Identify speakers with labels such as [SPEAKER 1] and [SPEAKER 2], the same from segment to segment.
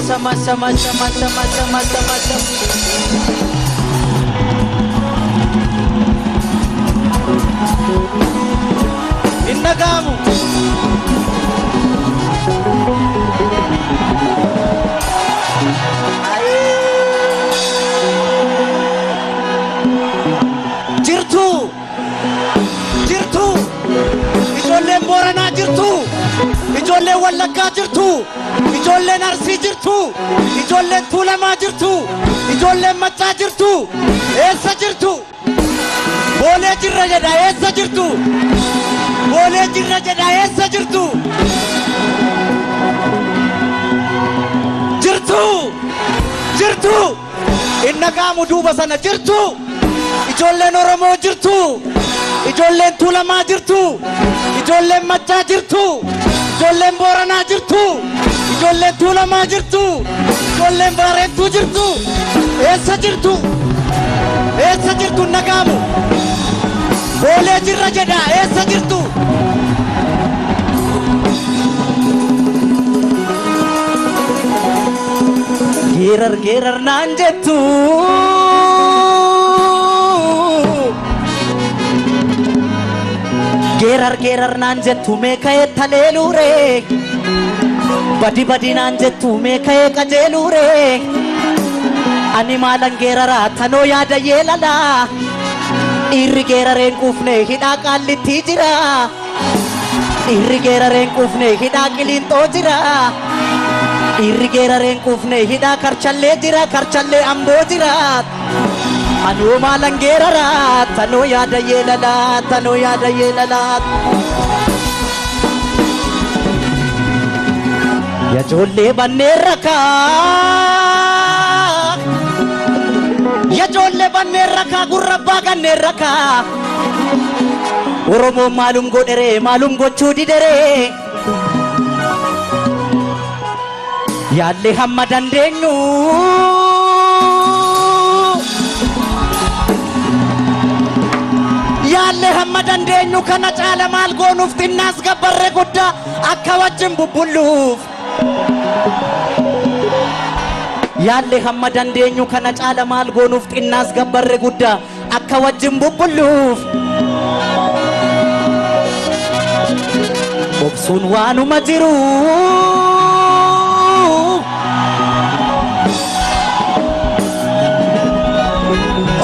[SPEAKER 1] Sama sama sama sama sama sama. Innagamu. Jirtu. Jirtu. Ijoolleen Booranaa jirtu. Ijoolleen Wallaggaa jirtu. Ijoolleen Arsii jirtu. Ijoolleen Tuulamaa jirtu. Ijoolleen Maccaa jirtu. Eessa jirtu? Boolee jirra jedha, eessa jirtu? Boolee jirra jedha, eessa jirtu? Jirtu! Jirtu! Innagaamu duuba sana jirtu! Ijoolleen Oromoo jirtu! Ijoolleen Tuulamaa jirtu! Ijoolleen Maccaa jirtu! Ijoolleen Booranaa jirtu! Ijoolleen Tuulamaa jirtu! Ijoolleen Baarentuu jirtu! Eessa jirtu? Eessa jirtu nagaamu? Boolee jirra jedha, eessa jirtu? Geerar geerar naan jettu. Geerar geerar naan jettu mee ka'ee taleeluure. Badi badi naan jettu mee ka'ee qajeeluure. Ani maalan geeraraa tanoo yaada yeelalaa. Dhiirri geerareen quufne hidhaa qaallitti jira. Dhiirri geerareen quufne hidhaa qiliinxoo jira. Dhiirri geerareen quufne hidhaa karchallee jira, karchallee amboo jira. Anoo maalan geeraraa tanoo yaada yeelalaa, tanoo yaada yeelalaa. Yajoollee banneen rakaa. Yajoollee banneen rakaa, gurra abbaa ganneen rakaa. Oromoon maalum godheree, maalum gochuu dideree. Yaallee hamma dandeenyu. Yaallee hamma dandeenyu kana caala maal goonuuf xinnaas gabbarree guddaa akka wajjin bubbulluuf. Yaallee hamma dandeenyu kana caala maal goonuuf xinnaas gabbarree guddaa akka wajjin bubbulluuf. Obsuun waanuma jiru.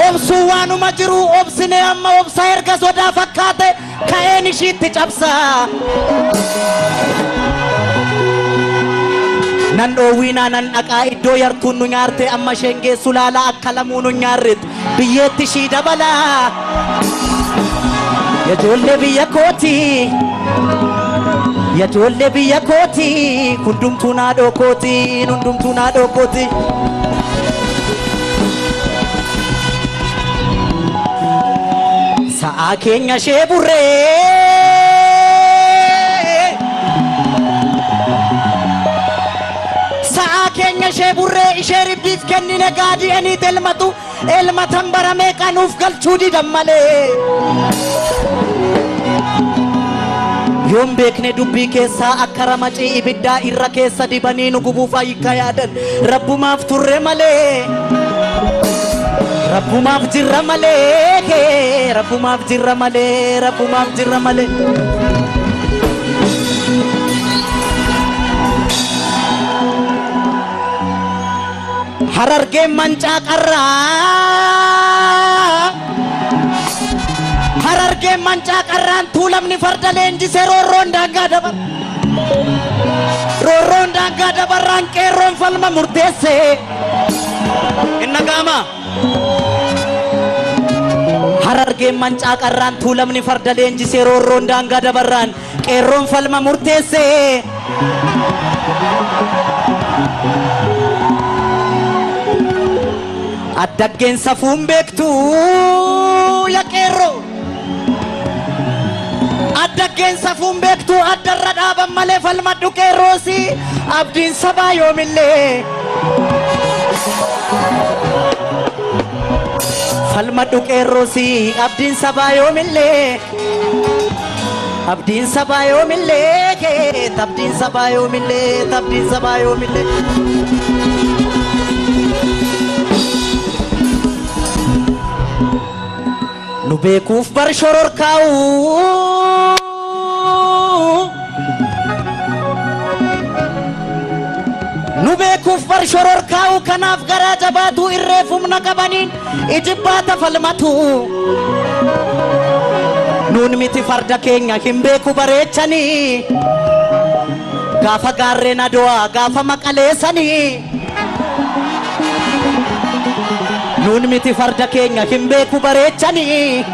[SPEAKER 1] Obsuun waanuma jiru, obsinee amma obsa erga sodaa fakkaate ka'een ishiitti cabsaa. Nan dhoowwiinaa nan dhaqaa iddoo yartuun nu nyaarte amma isheen geessu laalaa akka lamuu nu nyaarretti biyyeetti ishii dabalaa. Yajoollee biyya kooti. Yajoollee biyya kooti. Hundumtuu naadhoo kooti. Hundumtuu naadhoo kooti. Sa'aa keenya ishee burree. Sa'aa keenya ishee burree ishee ribbiif kennine gaadii eniit elmatu elmatan baramee qanuuf galchuu didan malee. Yoon beekne dubbii keessaa akka ramacii ibiddaa irra keessa dibanii nu gubuuf ayyikka yaadan rabbumaaf turre malee. Rabbumaaf jirra malee, rabbumaaf jirra malee, rabbumaaf jirra malee. Harargeen mancaa qarraa. Harargeen mancaa qarraan tuulamni farda leenjisee roorroon daangaa dabar. Roorroon daangaa dabarraan qeerroon falma murteesse. Innagaama. Harargeen mancaa qarraan Tuulamni farda leenjisee roorroon daangaa dabarraan qeerroon falma murteessee. Addaggeen safuun beektu ya qeerroo. Addaggeen safuun beektu addarra dhaaban malee falmadhu qeerroosi abdiin sabaa yoomillee. Falmadhu qeerroosi abdiin sabaa yoomillee. Abdiin sabaa yoomillee abdiin sabaa yoomillee abdiin sabaa yoomillee. Nu beekuuf bar shororkaa'u. Nu beekuuf bar shororkaa'u kanaaf garaa jabaatu irreef humna qabaniin ijibbaata falmatu. Nuun miti farda keenya hin beeku bareechanii. Gaafa gaarreen Adowaa gaafa maqaleessanii. Nuun miti farda keenya hin beeku bareechanii.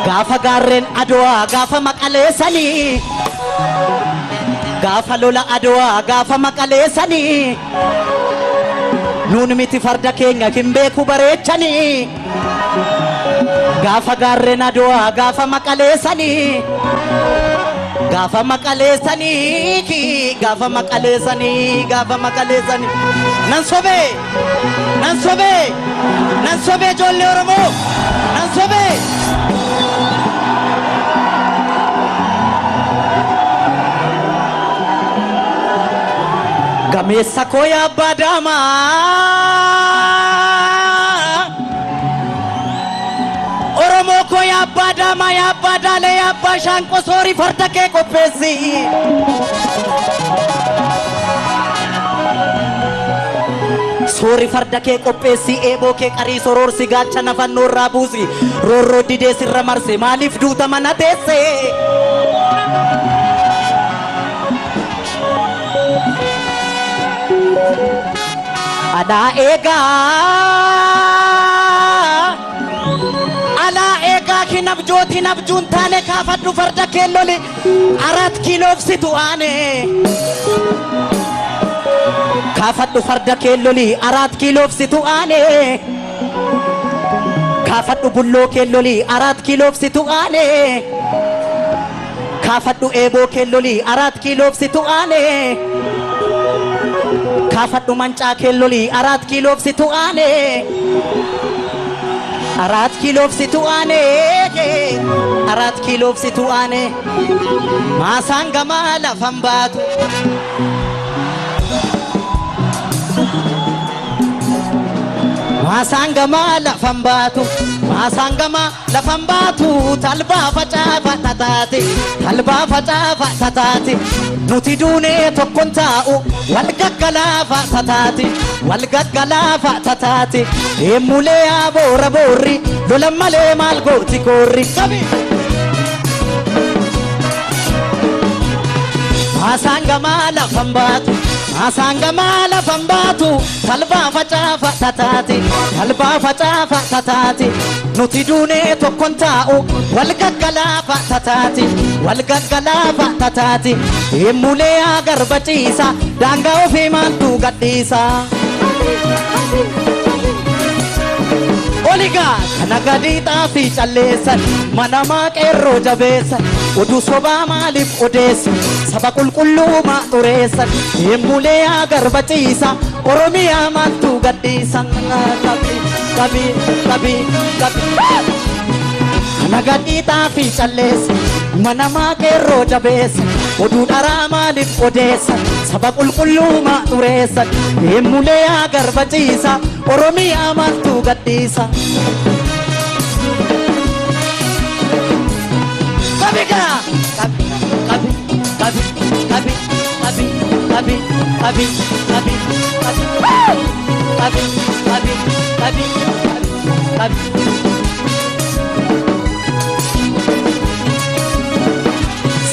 [SPEAKER 1] Gaafa gaarreen Adowaa gaafa maqaleessanii. Gaafa lola Adowaa gaafa maqaleessanii. Nuun miti farda keenya hin beeku bareechanii. Gaafa gaarreen Adowaa gaafa maqaleessanii. Gaafa maqaleessanii gaafa maqaleessanii gaafa maqaleessanii. Nan sobee nan sobee nan sobee ijoollee Oromoo nan sobee. Gameessa koo yaa abbaa daamaa. Oromoo koo yaa abbaa daamaa yaa abbaa daalee yaa abbaa shaanqoo soorii farda kee qopheessi. Soori farda kee qopheessi eeboo kee qarii soroorsi gaachana fannoo irraa buusi roorroo didee sirra marse maaliif duuta mana teesse. Alaa eegaa alaa eegaa hin abjooti hin abjuun taane kaafadhu farda kee loli 4 kiiloof situ aane. Kaafadhu farda kee loli 4 kiiloof situ aane. Kaafadhu bulloo kee loli 4 kiiloof situ aane. Kaafadhu eeboo kee loli 4 kiiloof situ aane. Kaafadhu mancaa kee loli 4 kiiloof situ aane. 4 kiiloof situ aane. 4 kiiloof situ aane. Maasaan gamaa lafan baatu. Maasaan gamaa lafan baatu. Maasaan gamaa lafan baatu. Talbaa facaafa tataate. Talbaa facaafa tataate. Nuti duunee tokkoon taa'u. Wal gaggalaafa tataate. Wal gaggalaafa tataate. Eemulee aboora boorri. Lola malee maal gooti koorri. Qabi! Maasaan gamaa lafan baatu. Maasaan gamaa lafan baatu. Talbaa facaafa tataate. Talbaa facaafa tataate. Nuti duunee tokkoon taa'u. Wal gaggalaafa tataate. Wal gaggalaafa tataate. Eemulee agarba ciisa. Daangaa ofii maaltu gadhiisa. Oligaa kana gadi xaafii calleessan manamaa qeerroo jabeessan oduu sobaa maaliif odeessu saba qulqulluu maa xureessan eemulee agarba ciisa Oromiyaa maaltu gadhiisa. Qabi qabi qabi qabi. Kana gadi xaafii calleessan manamaa qeerroo jabeessan oduu dharaa maaliif odeessan saba qulqulluu maa xureessan eemulee agarba ciisa Oromiyaa maaltu gadhiisa. Qabi gaa! Qabi qabi qabi qabi qabi qabi qabi qabi qabi qabi qabi qabi qabi.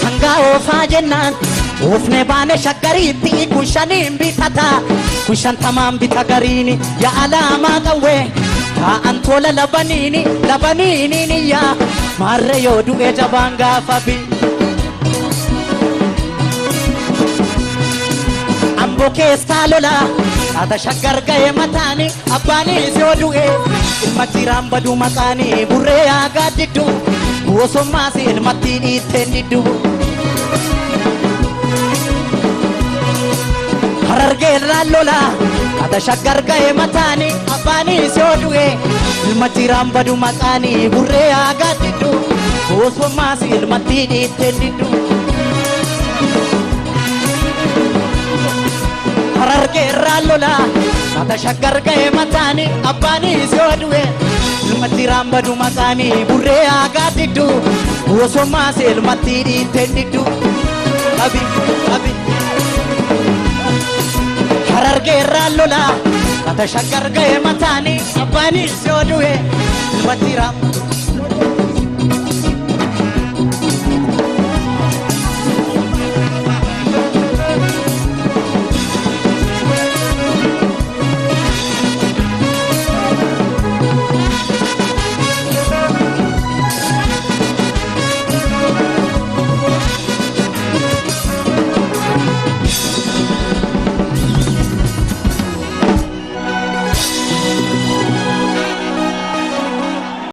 [SPEAKER 1] Sangaa oofaa jennaan oofne baane shaggariitti kun shaniin bitata kun shantamaan bita gariini yaa alaamaa qawwee Taa'an tola labaniini labaniini niyyaa maarree yoo du'e jabaan gaafa bi. Amboo keessaa lola haata shaggar ga'e mataani abbaanis yoo du'e ilma jiraan badu maqaani burree aagaa diddu bosommaas ilmatti dhiitteen diddu. Harargeerraan lola haata shaggar ga'e mataani abbaanis yoo du'e ilma jiraan badu maqaani burree aagaa diddu bosommaas ilmatti dhiitteen diddu. Harargeerraan lola haata shaggar ga'e mataani abbaanis yoo du'e ilma jiraan badu maqaani burree aagaa diddu bosommaas ilmatti dhiitteen diddu. Qabi qabi. Harargeerraan lola haata shaggar ga'e mataani abbaanis yoo du'e ilma jiraan.